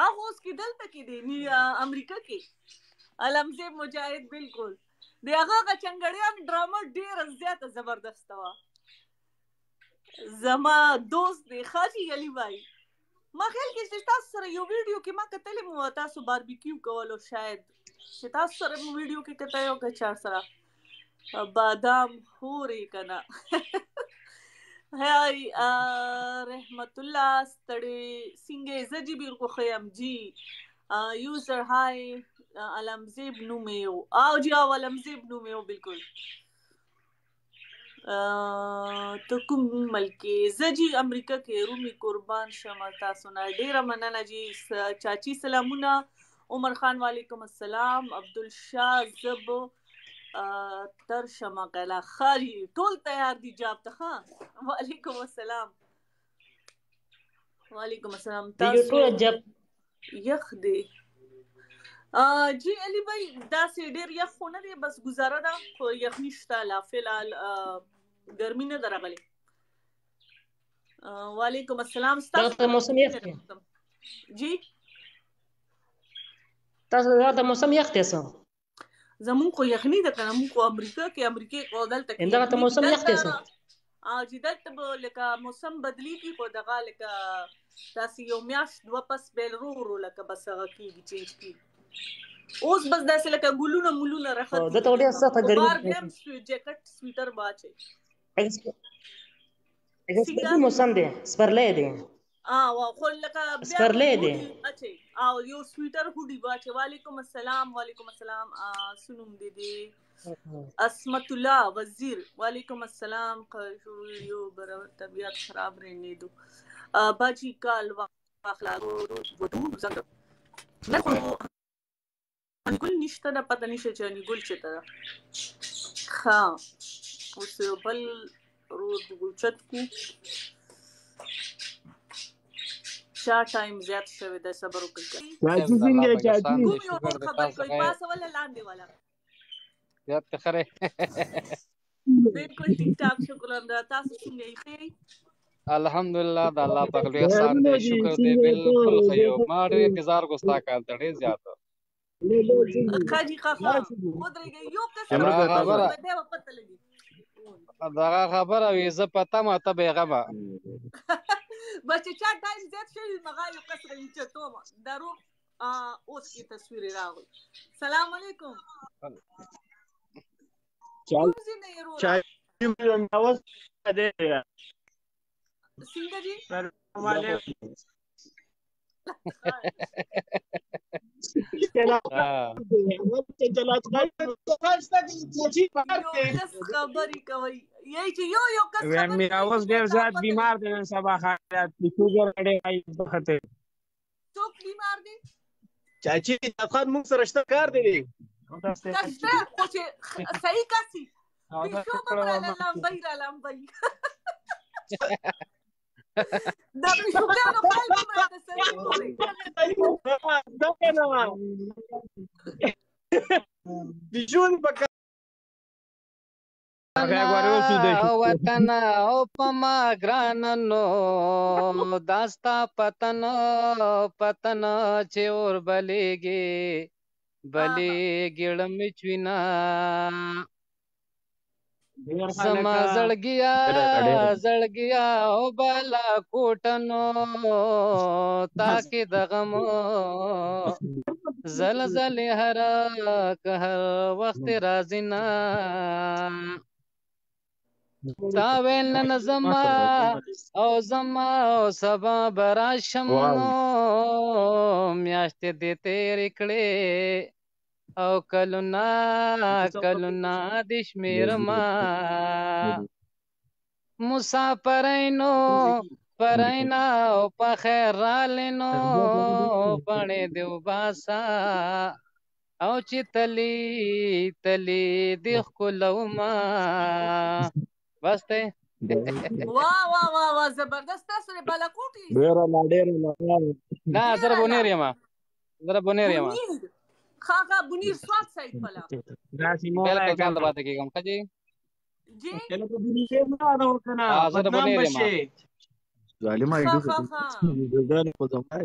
هغه اوس کې دلته کې دی نی امریکا کې. علمزیب مجاهد بالکل د هغه هغه چنګړیان ډرامه ډیره زیاته زبردسته وه. زما دوست دی خاجي علي بھائی. ما خیال کې چې تاسو سره یو ویډیو کې ما کتلې مو، تاسو باربیکیو کولو شاید، چې تاسو سره مو ویډیو کې کتلی او که چا سره. بادام خوري کنه؟ هاي رحمت الله ستړي څنګه؟ زه جی بالکل ښه یم جی. یوزر های علمزیب نوم یې و. او جی او علمزیب نوم یې و بالکل. ته کوم ملک کې؟ زه جی امریکا کې. رومي قربان شم تاسو نه، ډیره مننه جی. چاچی سلامونه. عمر خان وعلیکم السلام. عبدالشاه زب تر شمه کلا خالي ټول تیار دي جواب ته. ها وعلیکم السلام. وعلیکم السلام. ویډیو تاسو ټول جب یخ دی جی علي بھائی؟ داسې ډیر یخ خو نه دی، بس گزاره ده، خو یخني شته لا فلحال، ګرمي نه ده راغلې. وعلیکم السلام. دغه ستاسو ته موسم یخ دی جی؟ تاسو دغه ته موسم یخ دی څه؟ زمونږ خو یخني ده کنه، مونږ خو امریکا کې، امریکې خو دلته کې دغه ته یخني موسم یخ دی دلته څه؟ او چې دلته به لکه موسم بدلیږي، خو دغه لکه داسې یو میاشت دوه پس بیل رو رو لکه بس هغه کیږي، چینج کیږي. اوس بس داسې لکه ګلونه مولونه او راختي دلته دي، ډېر لکه سخته خو ګرمي بار ده. بیا هم جیکټ سویټر واچي. اګه څنګه سپرلی موسم دی، سپرلی دی. وا خو لکه بیا هم سپرلی دی. هوډي اچي او یو سویټر هوډي واچي. وعلیکم السلام. وعلیکم السلام. سنوم دي دي اسمت الله وزیر وعلیکم السلام. یو برابر طبیعت خراب رہنے دو باجی. کال واخلا ودو څنګه؟ نن خو ګل نشته ده، پته نشته چې ګل چېرته ده. ښه اوس یو بل رود اوچت کو. چا ټایم زیات شوی دی، صبر وکړئ. چاچی الله څنګه پاکستان چاچی؟ دی، کوم یو شکر ورور دی. خبرې تاسو کوي؟ خیر پاسه ولا لاندې والا؟ زیات خره. بالکل ټیک ټاک، شکر الله. تاسو څنګه یې؟ ښه یئ؟ الحمدلله، د الله پاک لوی احسان خیرونه دی، دي شکر دی، څنګه بالکل ته ښه یو. ما ډېر انتظار کو ستا کال ته ډېر زیات. ښه جي، ښه ښه ودرېږئ، یو کس دا خبرې کوي خبره بیا به پته لګي. دغه خبره وي، زه په تمه ته بېغمه. بس چې چا ټایم زیات شوی مغه یو کس راوچتوم درو. اوس کې تصویر راغی. سلام علیکم. کوم ځای نه یې وروره؟ چاچی اوس دی. څنګه جی؟ سلام علیکم. یو کس خبرې کوي یی چې یو یو کس خبرې کوي میراوس چې ډیر بیا تا زیات پته بیمار لګي. دی نن سبا، حالات شوګر ډیر وخته. څوک بیمار دی؟ چاچی افغان موږ سره شته کار دی. کشته خو چې صحیح کسي پیشو به راله لامبي را لامبي، دا پیشوګانو فایل به راته صحیح ګوري. دا کنه بیجون په وطن او په ما ګران نو داستا پتن پتن چې اور بلیږي بلیږي ړم چوینا. زما زړګیا زړګیا او بالا کوټنو تاکي دغم زلزلې هر که هر وخت راځي نه. تا ویل نن زما او زما او سبا به راشم، نو میاشتې دې تېرې کړې او کلونه کلونه دې شمېرمه. مسافرینو پرینا او په خیر رالینو بڼې دې وباسه او چې تلی تلی دې ښکلومه. بس دی. وا وا وا وا، زبردست. تاسو له بالاکوټ یې؟ ډیره لا ډیره لا. نه، زه ډېره بونیر لا یم، زه بونیر یم. بونیر، ښه ښه، بونیر سوات سایډ پلا. داسې مو بالکل ځان کنه ته پاتې کېږم. ښه جي جی کله په دنیا نه نه وکنه زه د بدنام بونیر یم. بشي. ظالم ښه ایډو ښه ښه. خو زما.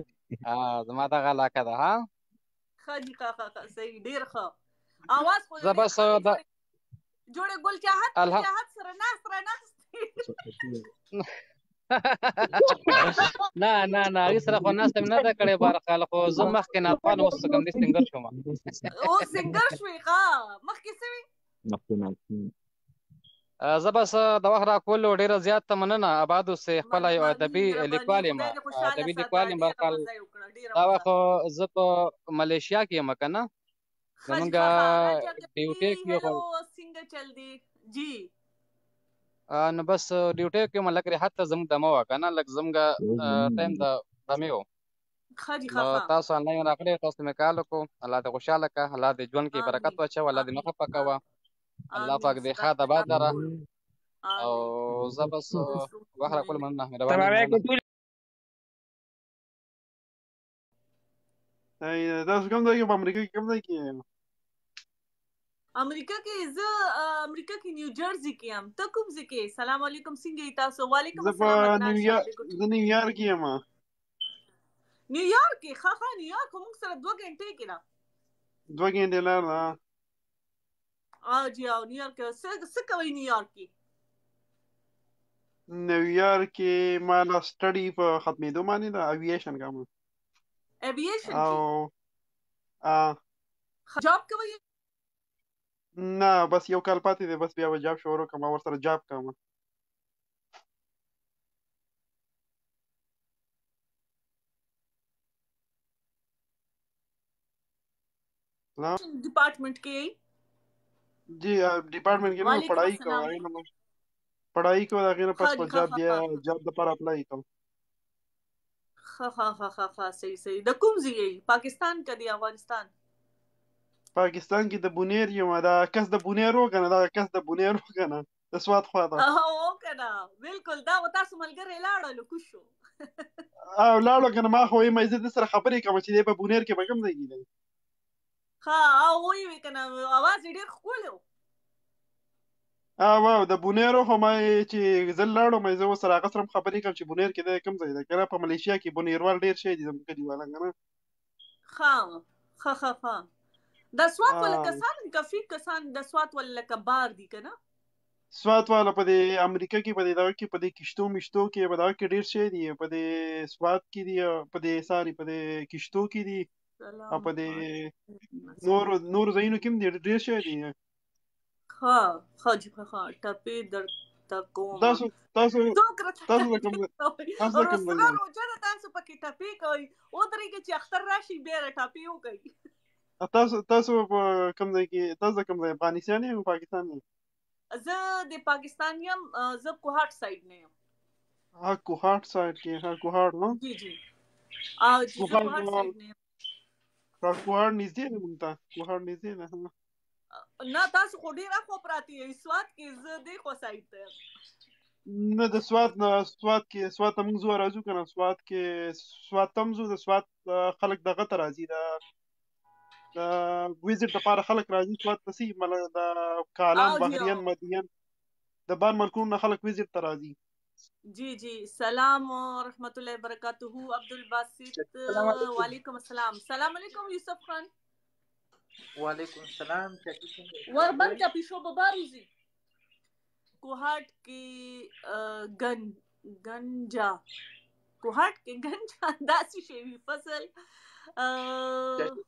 زما دغه علاقه ده. ها ښه جی، ښه ښه ښه، صحیح، ډیر ښه اواز خو زه ډیر بس ښه دی. د جوړې ګل چاهت، ګل چاهت سره ناست را ناست. نه نه نه، هغې سره خو ناسته مې نه ده کړې. بهرحال خو زه مخکې ناپان، اوس کوم دې سنګر شوم. او سنګر شوې؟ ښه، مخکې څه وې؟ زه بس د وخت راکولو ډیره زیاته مننه، آباد اوسې. خپله یو مهرباني، ادبي مهرباني، لیکوال یم، خدای دې خوشحاله ادبي ساته. لیکوال یم. ډېره بهرحال مزه یې وکړه، ډېره دا مزه. وخت زه په ملیشیا کې یم که نه، ښه جی، زمونږ ښه ښه. راجا ډیوټي کبیر کې خو هلو، څنګه چل دی جی؟ نو بس ډیوټي کې یم، لږ راحت ته زموږ دمه وه که نه، لږ زموږ ټایم د دمې و. ښه جی، ښه نو ښه. تاسو آنلاین راغلی، تاسو مې کال وکړو. الله دې خوشحاله کړه، الله دې ژوند کې برکت آمین، واچوه، الله دې آمین، مخه پکوه، الله آمین. پاک دې ستا ښاد آباد لره. ټول او آمین. زه بس وخت راکول مننه، مهرباني، السلام مننه. علیکم ټول. تاسو کوم ځای کې، په امریکا کې کوم ځای کې یې؟ امریکا کې زه امریکا کې نیو جرزي کې یم، ته کوم ځای کې؟ سلام علیکم، څنګه یې تاسو؟ وعلیکم زه په السلام عدنان نیو شاه، یارک، بالکل زه نیویارک کې یم. نیویارک کې؟ ښه ښه، نیویارک خو موږ سره 2 غنټې کې ده. 2 غنټې لار ده. او جی، او نیویارک څه کوئ نیویارک کې؟ نیویارک کې ما لا سټډي په ختمېدو باندې ده، اوییشن کوم. ایویشن او کې؟ جاب کوئ؟ نه، بس یو کال پاتې دی، بس بیا به جاب شروع کوم، ورسره جاب کوم. ډپارټمنټ کې؟ جی، ډپارټمنټ کې نه، وعلیکم پڑھائی کوم. السلام. هغې نه پڑھائی کوم، د هغې نه ښه پس جی، په ښه جاب ښه بیا ښه جاب دپاره اپلای کوم. ښه ښه ښه ښه ښه، صحیح صحیح. د کوم ځای یې، پاکستان که دی افغانستان؟ پاکستان کې د بونیر یم. دا کس د بونیر و که نه، دا کس د بونیر و که نه، د سوات خوا ته. او که نه، بالکل، دا خو تاسو ملګری لاړلو، کوز شو. او لاړو که نه، ما خو یې زه د سره خبرې کوم چې دی په بونیر کې په کوم ځای کې دی. ښه، او وایي وې که نه، اواز یې ډېر ښکلی و. او د بونیر خو ما یې چې زه لاړم، ما زه ورسره هغه سره هم خبرې کوم چې بونیر کې دی کوم ځای دی که نه. په ملیشیا کې بونیروال ډېر شی دي، زموږ کلیواله که نه. ښه ښه ښه ښه. د سوات والا کسان کافي کسان د سوات والا لکه بار دي که نه؟ سوات والا په دې امریکا کې، په دې دغه کې، په دې کشتو مشتو کې، په دغه کې ډېر شی دي. په دې سوات کې دي، په دې ساري په دې کشتو کې دي او سلام په دې علیکم. نور نور ځایونو کې هم دي، ډېر شی دي. ښه ښه جی، ښه ښه. ټپې درته کوم. تاسو تاسو څوک راته تاسو د ټپې کوم کوي؟ تاسو د کوم ځای وروسره یې؟ روژه ده، تاسو پکې ټپې کوئ. ودرېږئ چې اختر راشي، بیا را ټپې وکړئ. تاسو تاسو په کوم ځای کې، تاسو د کوم ځای، افغانستان یې او پاکستان یې؟ زه د پاکستان یم، زه کوهاټ سایډ نه یم. ها، کوهاټ سایډ کې؟ ها، کوهاټ نو جی جی، او جی، زه کوهاټ کوهاټ سایډ نه یم. ها، کوهاټ نږدې ده مونږ ته، کوهاټ نږدې ده، ها. نه، تاسو خو ډېر اخوا پراته یئ سوات کې، زه دې خوا سایډ ته یم. نه، د سوات نه، سوات کې، سوات ته مونږ ځو راځو که نه. سوات کې، سوات ته هم ځو. د سوات خلک دغه ته راځي، د ویزیټ لپاره خلک راځي سوات ته، سي د کالام، او جی بحرین، او مدین، د بار ملکونو نه خلک ویزیټ ته راځي. جی جی، سلام ورحمت الله وبرکاته عبد الباسط. السلام علیکم. وعلیکم السلام. سلام علیکم یوسف خان. وعلیکم السلام چاچي، څنګه یې؟ ور بند کا، پیشو به بار وځي. کوهاټ کې ګن گنجا، کوهاټ کې گنجا داسې شی وي فصل چاچي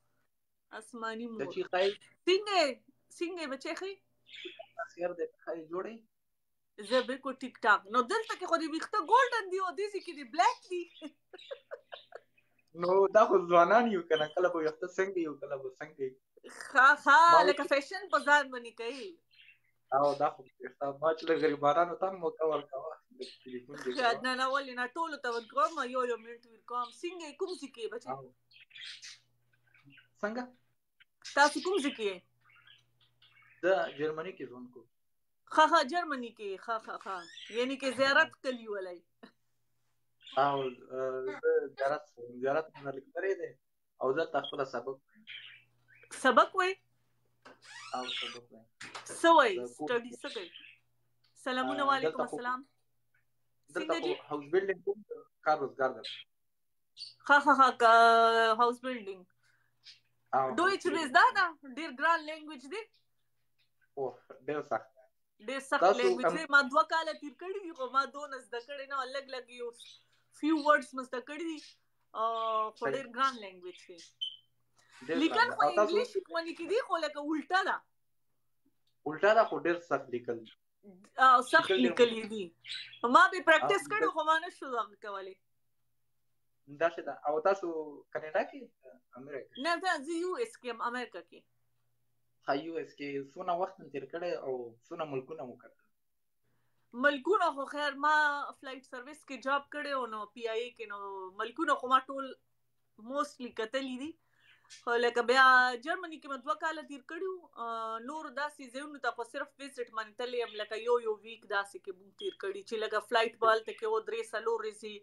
آسماني مور. چاچي ښایي؟ څنګه یې؟ څنګه یې بچی؟ ښه یې؟ خیر دی، ښه یې، جوړې؟ زه بالکل ټیک ټاک. نو دلته کې خو دې ویښته ګولډن دي او دې ځای کې دې بلیک دي. نو دا خو ځوانان یو که نه، کله به ویښته څنګه یو، کله به څنګه یو. ښه ښه. ما لکه فیشن په ځان باندې کوي. او دا خو ویښته ما چې له غریبانو ته هم موقع ورکوه، د ټلیفون دې ښه کوه. نه نه، ولې نه، ټولو ته ورکوم، یو یو منټ ورکوم. څنګه یې، کوم ځای کې یې بچی؟ او څنګه؟ تاسو کوم ځای کې یې؟ زه جرمني کې ژوند کوم. ښه ښه، جرمني کې، ښه ښه ښه، یعنی کې زیارت کلی ولای. او زه زیارت، زیارت مې لږ لرې دی او زه دلته خپله سبق وایم. سبق وایې؟ او سبق وایم. څه وایې؟ د کور سټډي څه کوي؟ سلامونه، وعلیکم دلته خو السلام. دلته څنګه خو جی؟ هاوس بلډینګ کوم، کار روزګار ده. ها ها ها، هاوس بلډینګ. او دویچ هاوس به زده ده، ډیر ګران لینګویج دی. او ډیر سخت. ډیر سخت تاسو لینګویج دی. ما 2 کاله تیر کړي دي، خو ما دونه زده کړی نه، لږ لږ یو فیو ورډز مې زده کړي دي، خو صحیح ډیر ګران لینګویج دی. ډیر ګران لیکل دی. خو او تاسو انګلیش باندې کې دي، خو لکه الټا ده. الټا ده، خو ډیر سخت لیکل. او سخت لیکل ډیر لیکلي دي. ما به او پریکټیس کړو، خو ما نه شو دغه کولی. داسې ده. او تاسو کاناډا کې امریکا کې؟ نه، زه یو اس کې یم، امریکا کې. ښه، یو اس کې څونه وخت مو تیر کړی او څونه ملکونه مو کتل؟ ملکونه خو خیر، ما فلایټ سرویس کې جاب کړی او نو پی آی ای کې، نو ملکونه خو ما ټول موستلی کتلي دي. خو لکه بیا جرمني کې مې 2 کاله تیر کړي وو. نور داسې ځایونو ته خو صرف وزټ باندې تللی یم، لکه یو یو ویک داسې کې مونږ تیر کړي، چې لکه فلایټ به هلته کې و 3-4 ورځې،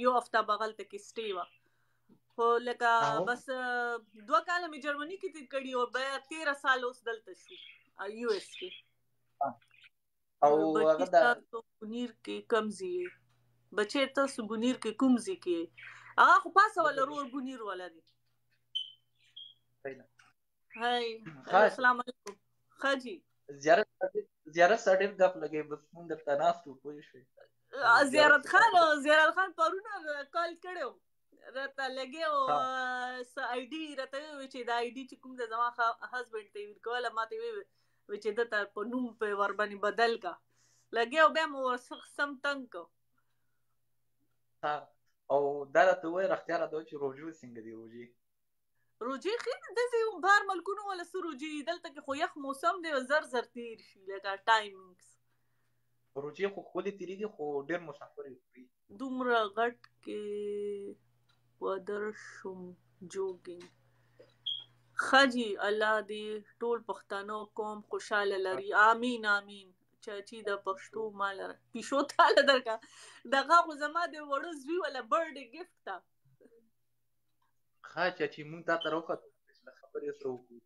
یو هفته به هلته کې سټې وه. خو لکه او بس 2 کاله مې جرمني کې تیر کړي او بیا 13 سال اوس دلته شو یو اس کې. او بچی هغه د تاسو بونیر کې کوم ځای یې؟ بچی تاسو بونیر کې کوم ځای کې یې؟ هغه خو پاسه ولا رور بونیر ولا دی. صحیح ده. های، ښه، السلام علیکم. ښه جی. زیارت سره ډېر ګپ لګوي، بس مونږ درته ناست وو، پوه شوې. زیارت زیارت سره خان، زیارت خان پرونه کال کړو راته لګې او ها څه آی ډي راته ووی چې دا آی ډي چې کوم ده زما هسبند ته یې ورکوله، ما ته یې ووی چې ده ته په نوم په ور باندې بدل کا لګې او بیا مو ورڅخه سم تنګ کو. ها، او دا راته ووایه، رښتیا راته ووایه چې روژو څنګه دي؟ روژې روجې ښې دي، داسې بهر ملکونو ولا څه روجې دي، دلته کې خو یخ موسم دی، زر زر تیر شي لکه ټایمینګز. روژې خو ښکلې تېرېږي، خو ډېر مسافر یې خوري. دومره غټ کې ودر شوم جوګینګ. ښه جی، الله دې ټول پښتانه قوم خوشاله لري، آمین آمین. چاچی د پښتو ما لره پیشو تاله درکا، دغه خو زما د وړو زوی ولا برډې ګفټ ده. ښه چاچی، مونږ تا ته راوختو چې له خبرې سره وکړو.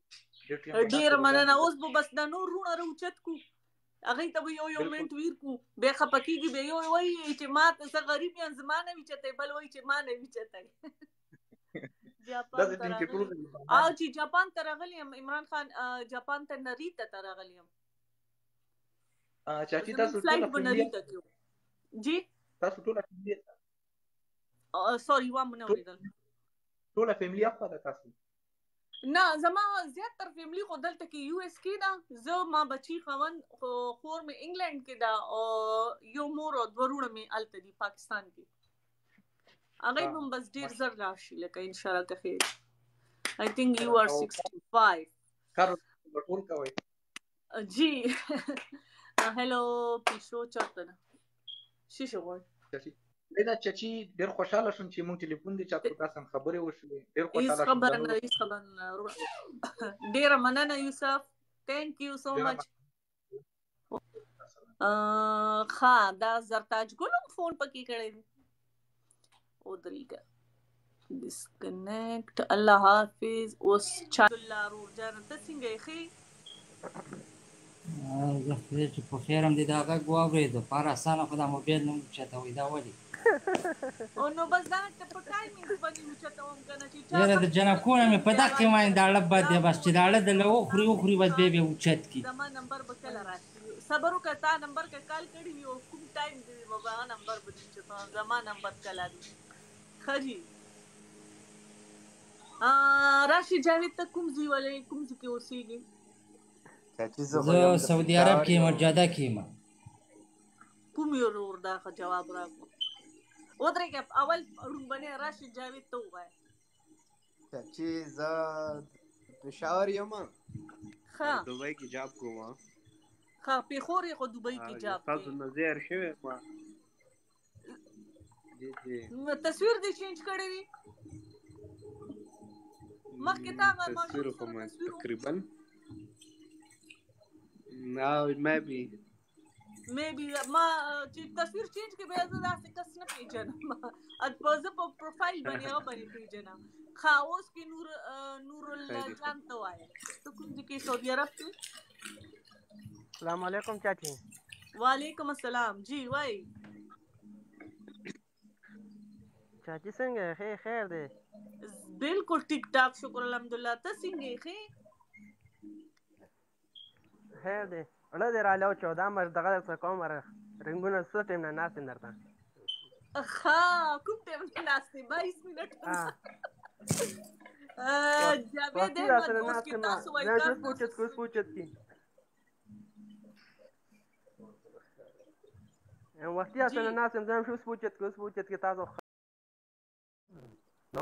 ډېر ټایم به ډېره ناست یو، مننه. ګران اوس به بس دا نور وروڼه راوچت کو، هغې ته به یو یو بالکل منټ ویر کو، بیا خفه کېږي، بیا یو وایي چې ما ته زه غریب یم، زما نه وي چتی، بل وایي چې ما نه وي چتی. جاپان داسې ته ټیم کې ټول راغلی غریبان او دي. چې جاپان ته راغلی یم، عمران خان جاپان ته نریتا ته راغلی یم. چاچی زمونږ تاسو فلایټ ټوله به فیملی نریتا کې و. جی تاسو ټوله فیملی سوري، وام نه اورېدل. ټوله فیملی اخوا ده تاسو؟ نه، زما زیات تر فیملی خو دلته کې یو اس کې ده. زه، ما بچی، خاوند، خو خور مې انګلند کې ده، او یو مور او 2 وروڼه مې هلته دي پاکستان کې. هغه به هم بس ډیر زر راشي لکه ان شاء الله که خیر. I think you are او 65. کار به ټول کوئ؟ جی. هلو پیشو چرته ده؟ شیشه غواړي. چاچی دا چاچی ډیر خوشاله شوم چې مونږ ټلیفون دی چا تاسو سره خبرې وشوې، ډیر هیڅ خوشاله شوم. خبره د نه، نورو هیڅ خبره نه. ډیره مننه یوسف، ثانک یو سو ډیره مچ. ښه، دا زرتاج ګل هم فون پکې کړی دی. ودرېږه، ډسکنیکټ. الله حافظ. اوس چا الله رور جان، ته څنګه یې؟ ښه یې؟ زه خدای چې په خیر هم دې دا غږ واورېدو. په هر اسانه خو دا موبایل نه اوچتوي، دا ولې؟ او نو بس دا ته په ټایمینګ باندې اوچتوم که نه چې چا یاره د غږ جنکو نه مې په دقې باندې دا اړه بد دی، بس چې دا اړه د له وخوري وخوري، بس بیا بیا اوچت کړي. زما نمبر به کله راشي؟ صبر وکړه، تا نمبر که کال کړی وي او کوم ټایم دی به هغه نمبر به دې اوچتوم. زما نمبر کله دی؟ ښه جي، راشي جاوید، ته کوم ځای ولې کوم ځای کې اوسېږې؟ چاچی زه خو زه یم د سعودي عرب پېښور کې یم، یم. جده کې یم. کوم یو ورور دا ښه جواب راکړو؟ ودرېږه، اول ړومبنی راشد جاوید ته ووایه. چاچی زه پېښور یم. ښه دوبۍ کې جاب کوم. ښه، پېښور یې خو دوبۍ کې جاب تاسو کوي. نه زیر شوی ما. جی جی. تصویر دې چینج کړی دی؟ مخکې تا هغه ماشوم تصویر خو سره ما تصویر و. تقریبا نه، میبي میبي ما چې تصویر چینج کړي، بیا زه داسې کس نه پېژنم. په زه په پروفایل باندې هغه باندې پېژنم. ښه، اوس کې نور نور خیر دی. جان ته وایه، ته کوم ځای کې؟ سعودي عرب کې؟ السلام علیکم چاچی. وعلیکم السلام، جی وای. چاچی څنګه یې؟ ښه خیر دی. بالکل ټیک ټاک، شکر الحمدلله. ته څنګه یې؟ ښه خیر دی. ړه دې راله وچو دا مر دغه درته کوم ره رنګونه څه ټایم نه ناست یم درته. ښه، کوم ټایم نه ناست یې؟ 22 منټ. ها، جاوید وختي احمد راسره اوس ناست کې یم. تاسو وایي ځان کار شوس پوچت تاسو کوس پوچت کی وختي جی راسره ناست یم، ځان شوس پوچت کوس پوچت کې تاسو نو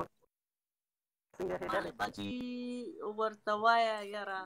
څنګه خیر دی؟ باجی ورته وایه یاره.